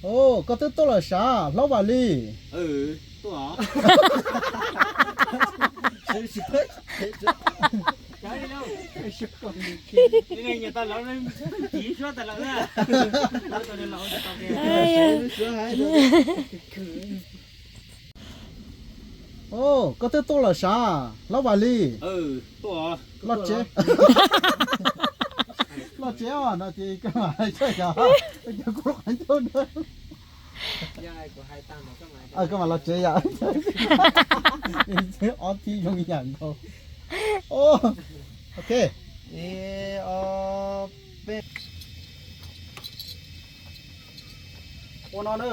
Os, koj twb tuaj los sav hlob Vam Lis. Os, koj twb tuaj los sav hlob Vam Lis. Loj tsev, loj tsev os no ces koj mam hais tso yog, koj cov kuv qhov ncauj na. Koj mam los tsev yom. Ob thib zoo yam nkaus. Ok, ib ob peb. Ua no na,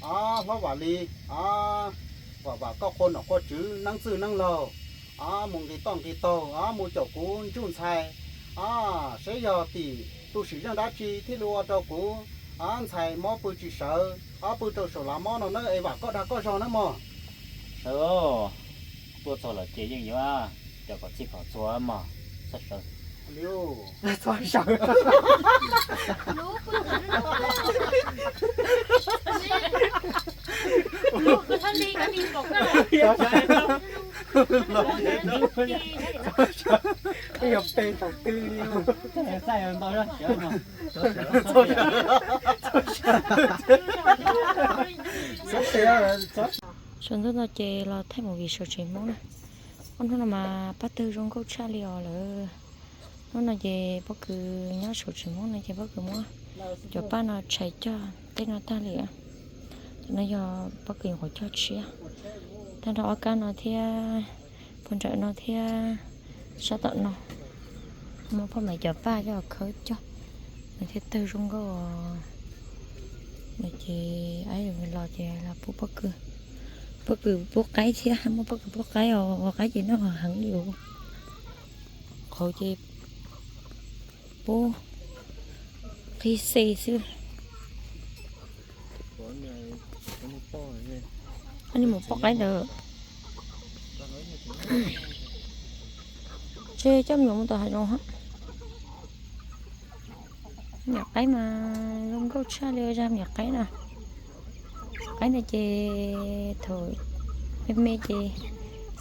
hlob Vam Lis, vam vam koj qhua nom qhua tswv neeb txwj neeb laug, mus nqis toj nqis taug, mus caum kuv ntsuj ntxhais, seb yog tim tus sim zeej dab tsi thiaj li ua rau kuv ntxhais mob pw tsis sawv, pw rau saum lav mob no na, es vam koj dag koj zog na mog. Sawv, tuaj txog lawm ces yeej yuav cov kom txhij kom txhua mog, txhob sawv. Saum ntuj no ces los thaij movie saum tsev Hmoob na. Ob hnub no mas pab twg zoo nkauj tshaj li os lawm. Hnub no ces pob kws nyob saum tsev Hmoob no ces pob kws muab cov paj no tshais cog tej no tag li. Cov no yog pob kws nyuam qhuav cog tshiab. Tag nrho ob kab no thiab, puag nram no thiab, sab tom no, muab poj me cov paj coj khawb cog, nws thiaj tawg zoo nkauj. No ces ab yus los ces los pub pob kws, pob kws pub qaib thiab, muab pob kws pub qaib os, ua qaib ces noj heev li os. Qhauv ces pub qhib xej xwb. Koj mus poj qaib ntawd. Tseg coj me nyuam mus tom hav zoov. Me nyuam qaib mas zoo nkauj tshaj li, ua zaj me nyuam qaib na. Qaib no ces thaum me me ces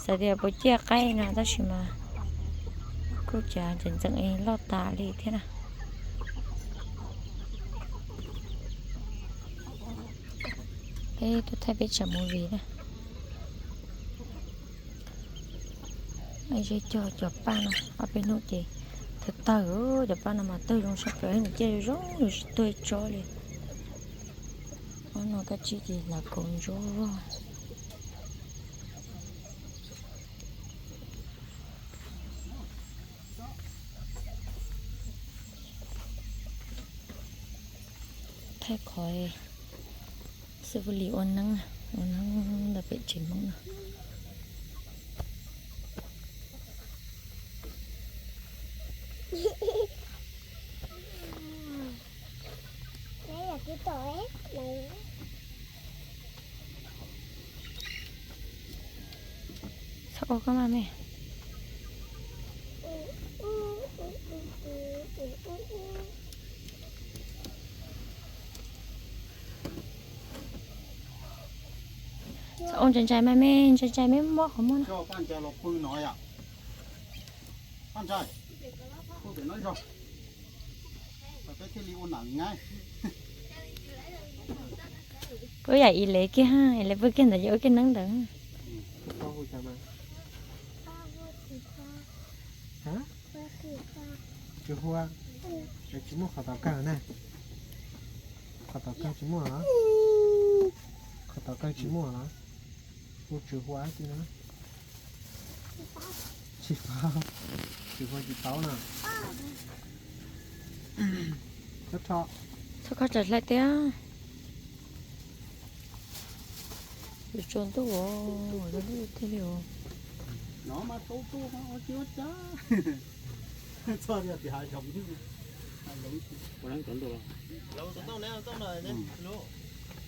xav tias puas ciaj qaib no tab sis mas kuj cas tseem ntxeem es loj tas li thiab na. Peb tuaj thaij peb tsam movie na. Ze cog cov paj no ob peb hnub ces tawg tawg, cov paj no mas tawg zoo sab plaws, nws ciaj zoo zoo tsis tuag tsob li. Ob no kab tsib ces hlav kaus ntsuab vog. Thaij qhov xib fwb Lis ua neeb, ua neeb ntawm pem tsev Hmoob no. Txhob ua koj mas me. Txhob ua ntsais ntsais mas me, ntsais ntsais me mob qhov muag na. Kuv yam Ilias kiag ha, Ilias pw kiag ntawd ces ua kiag neeb ntawd. Tsis hu, tsis muaj qhov tod kawg na. Qhov tod kawg tsis muaj los? Qhov tod kawg tsis muaj los? Hu tsis hu ib tug na. Tsis paub, tsis hu tsis paub na. Txhob kho tsaws hlais tiag. Yuav tsaus ntuj os, tsaus ntuj tiag li os.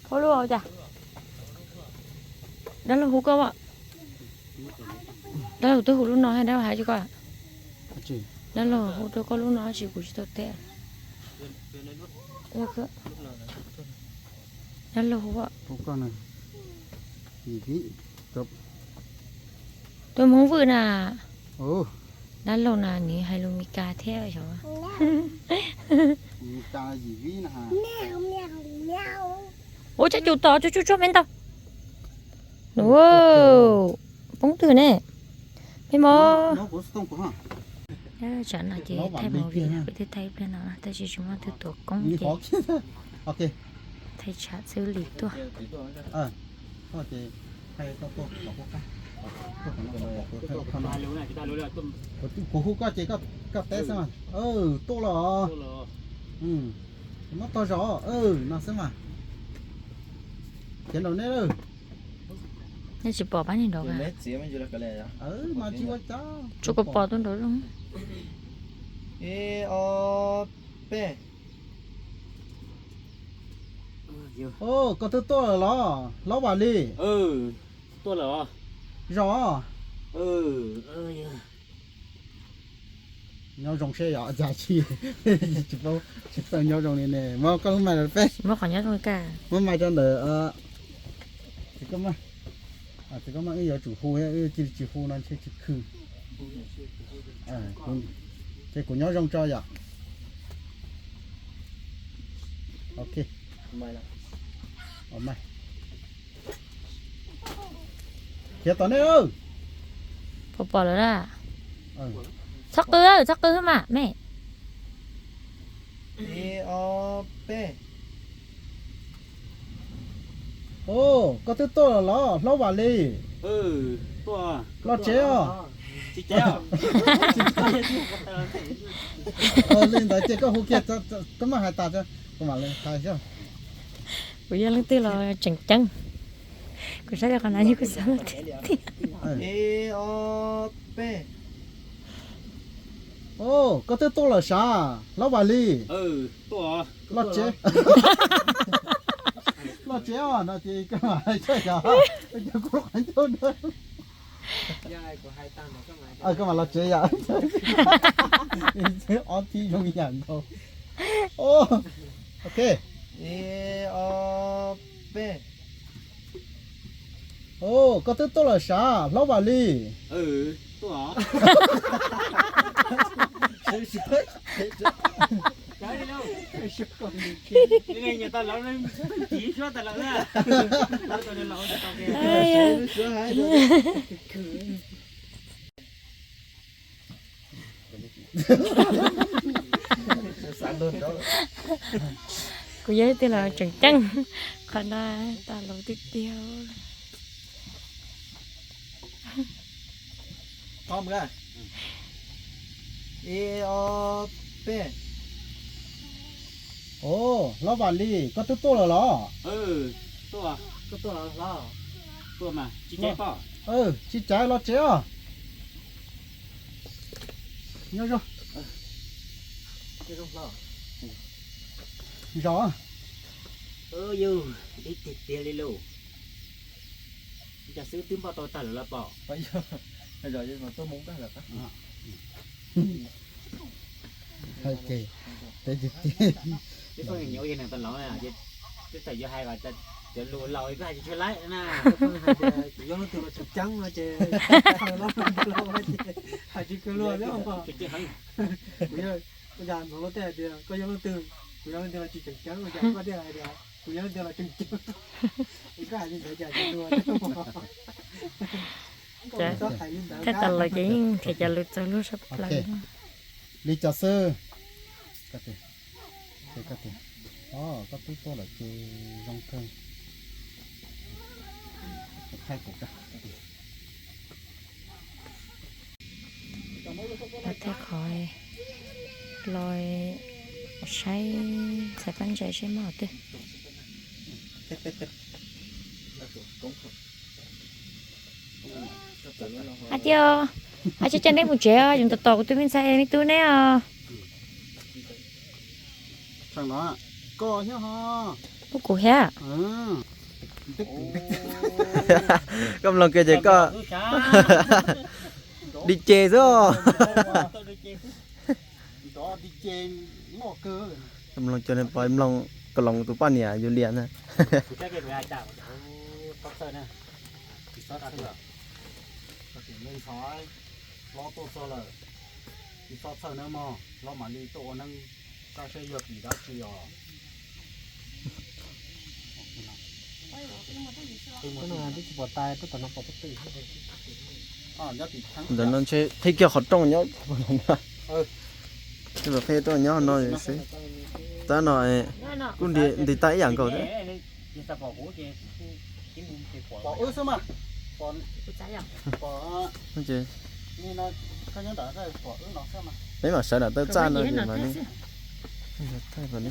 Khaub lub hauv cas? Dab laug hu koj as. Dab laug twb hu lub no, dab laug hais rau koj. Dab laug hu rau koj lub no tab sis kuv tsis tau teb. Lub no. Dab laug, tus Hmoob Vwj na, dab laug na nws hais lus Meskas thiab yom. Ua cov cus tom tsuag tsuag tsuag me ntau. Poob twg ne? Me mos. Tsam no ces thaij movie, kuv twb thaij ib pliag no tab sis tsis muaj leej twg tuav koob ces thaij tsam xwb li tuaj. Kuv hu koj ces koj teb xwb mas. Tuaj los, muab tog zog no xwb mas. Khiav nraum nej lawm. Nej tsis pom pab niag nraud. Mas tsis ua cas, tsuas kom pom tus nraud zoo. Ib ob peb. Koj twb tuaj lawm los hlob Vam Lis? Tuaj lawm. Zos? Nyob zoo seb yog cas tsis, tsis paub, tsis tau nyob zoo li ne. Muab koj lub mic rau peb, muab qhov nyob zoo ka, muab mic rau ntawm. Txiv Koob Meej, wb yuav tsum hu, wb cia li tsis hu no ntshe tsis khw. Ces kuv nyob zoo tso yom. Ok. Khiav tom nej. Pom pom lawm na. Txhob qw, txhob qw xwb mas me. Ib ob peb. Koj twb tuaj los hlob Vam Lis? Los tsev os. Li ntawd ces koj hu kiag, koj maj hais tas, kuv mam li hais xwb. Kuv yog leej twg los tseem ceeb. Kuv saib li qhov na yog kuv xav tiag. Ib ob peb. Koj twb tuaj lawm sav hlob Vam Lis? Los tsev, los tsev os no ces koj mam hais tso yog, koj cov kuv qhov ncauj na. Koj mam los tsev yom. Ob thib zoo yam nkaus. Ok. Ib ob peb. Koj twb tuaj lawm sav hlob Vam Lis? Kuv yog leej twg los tseem ceeb, qhov no tas lus tiag tiag. Ib ob peb. Hlob Vam Lis, koj twb tuaj lawm los? Tsis caiv, los tsev os. Nyob zoo. Zos. Yus dib tiag tiag li lauj. Cas xwb twb npaj tau tag lawm los pom. Peb phooj ywg nyob ua neeg tau laus, twb txawm yuav hais kom cov lus laus koj hais tsis tshua laib na. Kuv yog leej twg los tseem ceeb no ces hais tsis kawg luag thiab. Kuv yog, ua cas mloog luag tej hais tias koj yog leej twg, kuv yog leej twg los tsis tseem ceeb, ua cas koj thiaj hais tias kuv yog leej twg los tseem ceeb. Es koj hais li ntawd cas tsis luag thiab. Thaij tas los ces yeej nrhiav cov lus txaus luag sab plaws. Li cas xwb? Koj tias, koj twb tuaj lawm ces zoo kawg. Thaij kuv, los thaij qhov los saib xav pab ntsaim saib mob twg. Hais tias, hais tsis coj neb mus tsev os, yus tos tos kuv tus me ntxhais me tub neb os. Koj thiab ho. Ub, kuv thiab. Koj mloog kiag ces koj dig ces xwb. Koj mloog cov niag pog mloog koj loos tus poj niam yus liam na. Kuv saib kiag kuv hais cas, txhob txhawj na, tsis txhob txhawj. Tus me ntxhais, hlob tuaj txog lawm, tsis txhob txhawj nawb mog, hlob mam li tuaj ua neeb saib seb yog tim dab tsi os. Twb tsis pom tais, tab tom no pom pob tw. Ntawm no ntshe qhib kiag qhov rooj nyob. Qhib rooj nyob no xwb. Tab no kuj nti tais ib yam nkaus thiab. Peb mam sawv nram taw txaj no ces mam li thaij kom li.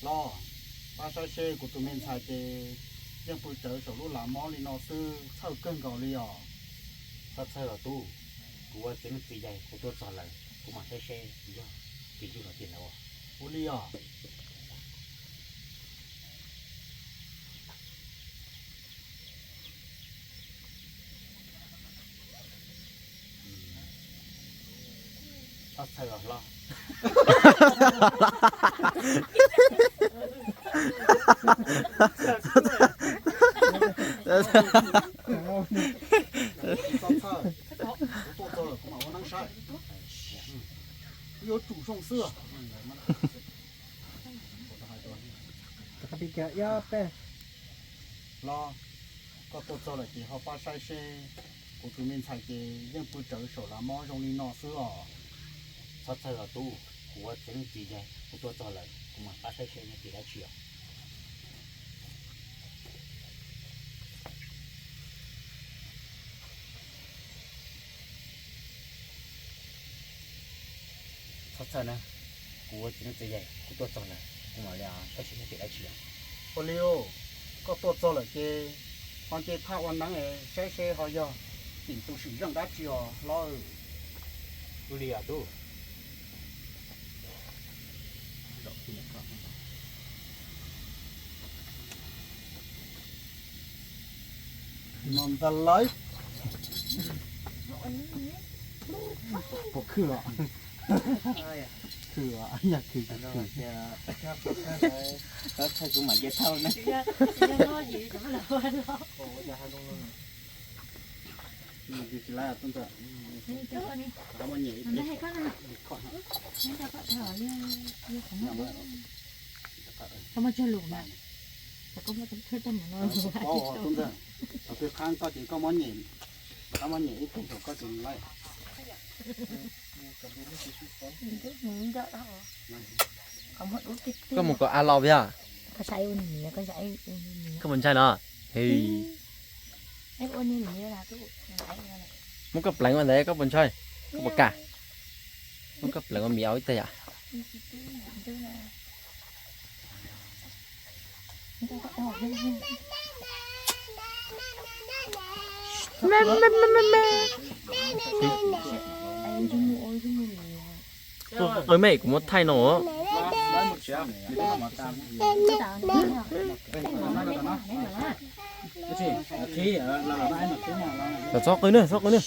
Los, pab saib seb kuv tus me ntxhais ces yeej pw rawv saum lub lav mob li no xwb, txhawj kawg nkaus li os. Txhob txhawj os tub, kuv ua txiv neej txiv yaig, kuv tuaj txog lawm kuv mam saib seb yog tus yug los tiag ntawd. Ua li os. Txhob txhawj os hlob. Txhob txhawj, kuv tuaj txog lawm kuv mam ua neeb saib. Yuav tsum zoo xwb. Los, koj tuaj txog lawm ces ho pab saib seb, kuv tus me ntxhais ces yeej pw rawv saum lav mob zoo li no xwb os. Txhob txhawj os tub, kuv ua txiv neej txiv yaig, kuv tuaj txog lawm kuv mam pab saib seb yog tim dab tsi os. Txhob txhawj na, kuv ua txiv neej txiv yaig, kuv tuaj txog lawm kuv mam li saib seb yog tim dab tsi os. Ua li, koj tuaj txog lawm ces ho nce thaj ua neeb saib seb ho yog tim tus sim zeej dab tsi os hlob. Ua li os tub. No ntag lauj. Puas khwj los? Khwj os, yog khwj, khwj. Txhob txhawj, kuv mam nce thaj ne. Thaum twg qhab koj ces koj muab nyem, koj muab nyem ib teg saum koj ces lawm. Koj mus kom av los yog? Koj puas ntshai no? Muab koj pleev ua ntawd koj puas ntshai? Koj puas kam? Muab koj pleev ua miv au ib teg yom. Qw mej, kuv muab thaij no. Txhob qw na, txhob qw na.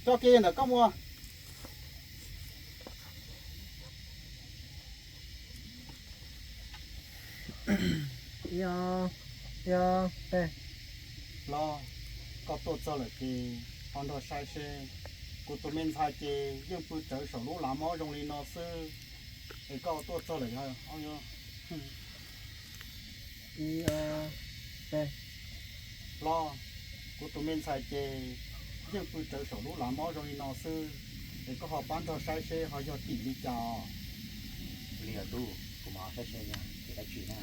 Coj kiag ntawm koj mus. Los, koj tuaj txog lawm ces ho nrog saib seb, kuv tus me ntxhais ces yeej pw rawv saum lub lav mob zoo li no xwb, es koj tuaj txog lawm yog Los, kuv tus me ntxhais ces yeej pw rawv saum lub lav mob zoo li no xwb, es koj ho pab nrog saib seb ho yog tim li cas. Li os tub, kuv mam saib seb yog tim dab tsi na.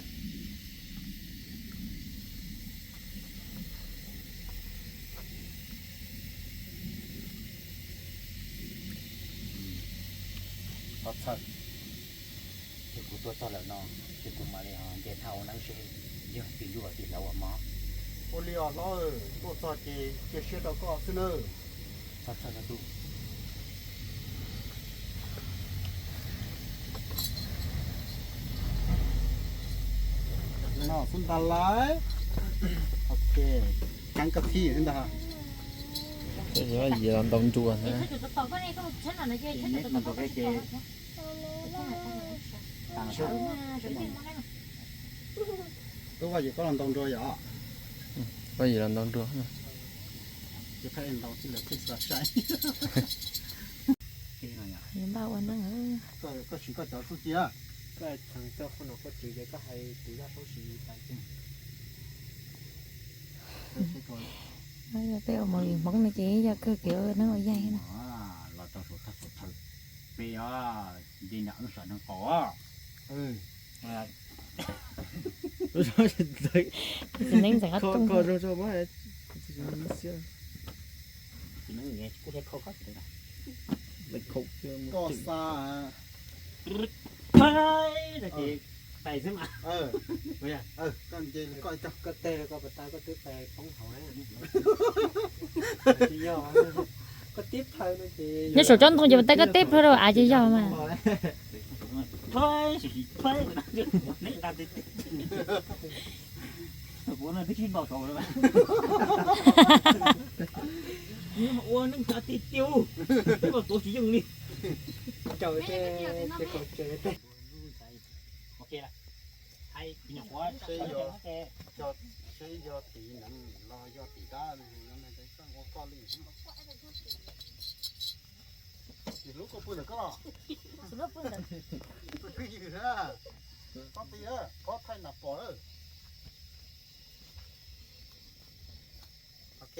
Txhob txhawj, ces kuv tuaj txog lawm no, ces kuv mam li nce thaj ua neeb seb. Yog tis ntuj tis hlob ua mov. Ua li os hlob, tuaj txog ces cia siab rau koj xwb nawb. Txog txog tus. No xwb ntag lauj. Ok, keeb koj thib xwb ntag. Ces yim los ntaus nruas na. Tub Vaj Yim, koj los ntaus nruas yom? Vaj Yim los ntaus nruas. Npaj ua neeb. Koj siv koj cov xub cia. Koj txheev txog qhov no koj tsev ces koj hais tus zaj saub sis tas. Yog peb ua movie Hmoob no ces yog kawg kev ua neeb ua yaig na. Los rau saum thawj saum thawj, peb nce nram wb saum neeg qaum. Txiv neeb ntxeev qab tooj. Koj xa Pais xwb mas. Koj nce koj cog koj teg rau koj puas tau, koj twb pais poob hauv na. Tsis yog, koj tib plhaw no ces nyob saum tsob ntoo ces puas tau, koj tib plhaw rau av ces yog mas. Ua no twb tsis ntaus saud lawm. Ua neej xav tiag tiag, twb los tuav tsis yeej li. Caum tej kaum tsev tej. Seb yog tiv neeb los yog tiv dab, ua koj li. Ib lub koj pw ntawm koj los. Pw ywg, koj ti, koj thaij nas pom lawm. Ok.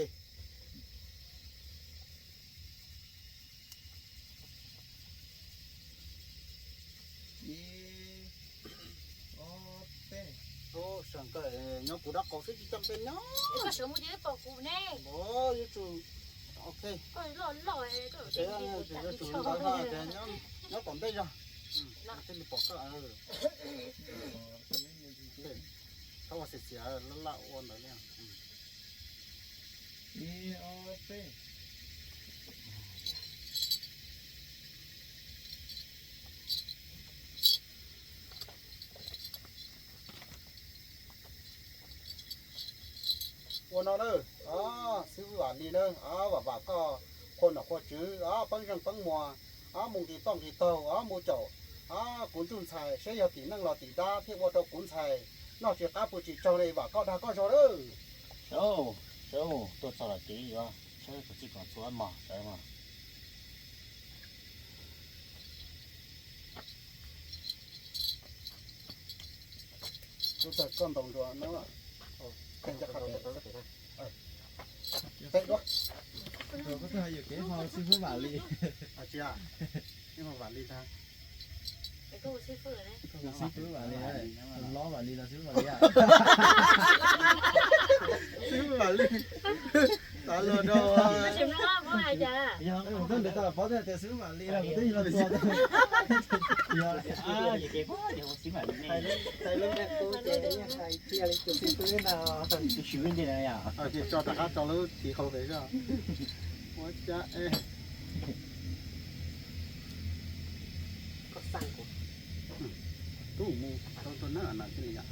Ib, ob, peb. Ub, sawv nkaus nyob kuv dab qau xwb tsis coj peb nyob. Koj sawv mus ces pom kuv ne. Yuav tsum, ok. Koj loj loj, yuav tsum ntawd, nyob tom ntej zog. Thiaj li pom koj. Txhob ua xiav xiav laj laj ua ntawd li. Ib, ob, peb. Ua no na, xib fwb Vam Lis na, vam vam koj qhua nom qhua tswv, peeb zeej peeb muas, mus nqis toj nqis taug, mus caum kuv ntsuj ntxhais, saib yog tim neej los tim dab thiaj ua rau kuv ntxhais noj tsis qab pw tsis tsaug li, vam koj dag koj zog lawm. Sawv, sawv, tuaj txog lawm ces yuav saib kom txij kom txhua mog, sawv mog. Koj ntaus nruas no, koj twb hais yuam kev hmo xib fwb Vam Lis. Tsis, xib fwb Vam Lis ntag. Xib fwb Vam Lis, hlob Vam Lis los xib fwb Vam Lis. Xib fwb Vam Lis. Tau los rau. Yog mus tau ntev tau pov tias xib fwb Vam Lis los kuv twb los txog. Yog hais lub npe qub ces yeej hais tiag li tus xib fwb ntag. Ces tso rov qab tso lub tiv hauv pem zog. Ua cas es koj xaj kuv tub mus rau rau nab na thiaj li yom.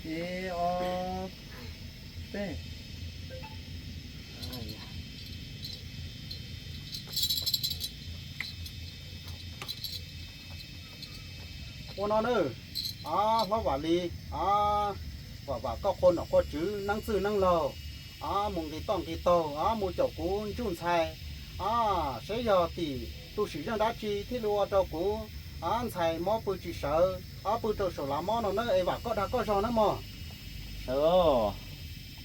Ib, ob, peb. Ua no na, hlob Vam Lis, vam vam koj qhua nom qhua tswv neeb txwj neeb laug, mus nqis toj nqis taug, mus caum kuv ntsuj ntxhais, saib yog tim tus sim zeej dab tsi thiaj li ua rau kuv ntxhais mob pw tsis sawv, pw rau saum lav mob no na, es vam koj dag koj zog na mog. Sawv,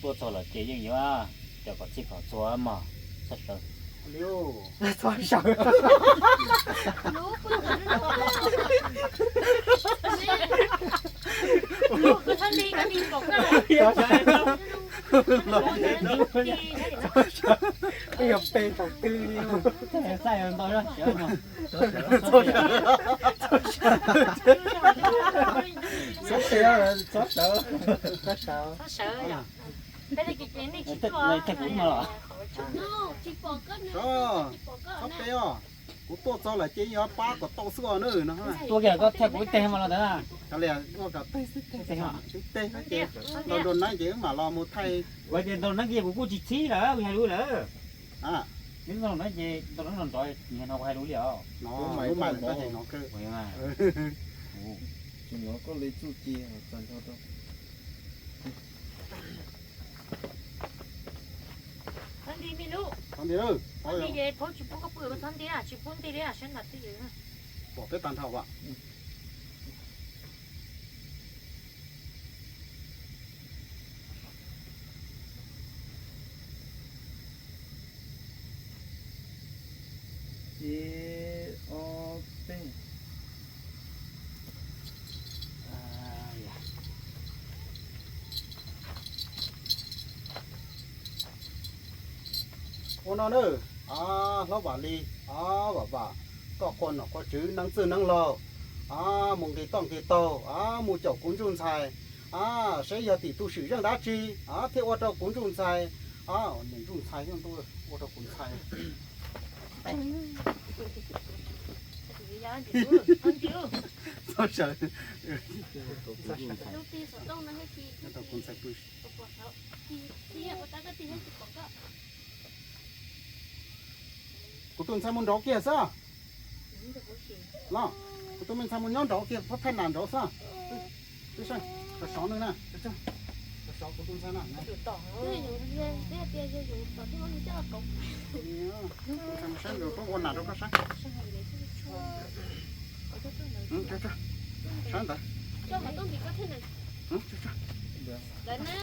tuaj txog lawm ces yeej yuav coj kom txij kom txhua mog, txhob sawv. Txhob sawv. Yog peb thaum twg li. Txhob sawv, txhob sawv. Txhob sawv, txhob sawv. Txhob sawv yom. Peb tag kis ces nej tsis tuaj, tag kuv no los. Txhob pe os, kuv tuaj txog lawm ces yog pab kom tau xwb os na no. Tuaj kiag koj thaij kuv ib teg mas los ntawd na. Kav liam ua kom teg xwb, teg xwb, teg xwb ces los nraum no ces wb mam los mus thaij. Ua ces nraum no ces kuv kuj tsis txhib lawm, kuv hais lus lawm. Neb nraum no ces nraum no nrov nrov, no kuv hais lus li os. Lub mais koj ces no kawg. Tsis nrov koj li txuj ci txog nrho rau. Txhob nti me lub. Txhob nti lawm. Txhob nti ces phaub tsis pub koj pw, txhob nti na, tsis pub nti li saib nram twj ywm. Pom peb tag nrho as. Ib, ob, peb. Ua no na, hlob Vam Lis, Vam Vam, koj qhuas nom qhuas tswv neeb txwj neeb laug, mus nqis toj nqis taug, mus caum kuv ntsuj ntxhais, seb yog tim tu sim zeej dab tsi thiaj ua rau kuv ntsuj ntxhais, niam ntsuj ntxhais ua rau kuv ntxhais. Txhob sawv. Kuv tus ntxhais mus nraud kiag xwb. Los, kuv tus me ntxhais mus nyob nraud kiag, pab thaij nas nraud xwb. Sov sov nws na, sov kuv tus ntxhais na. Saib nraud, pab ua nas rau koj saib. Saib ntawd.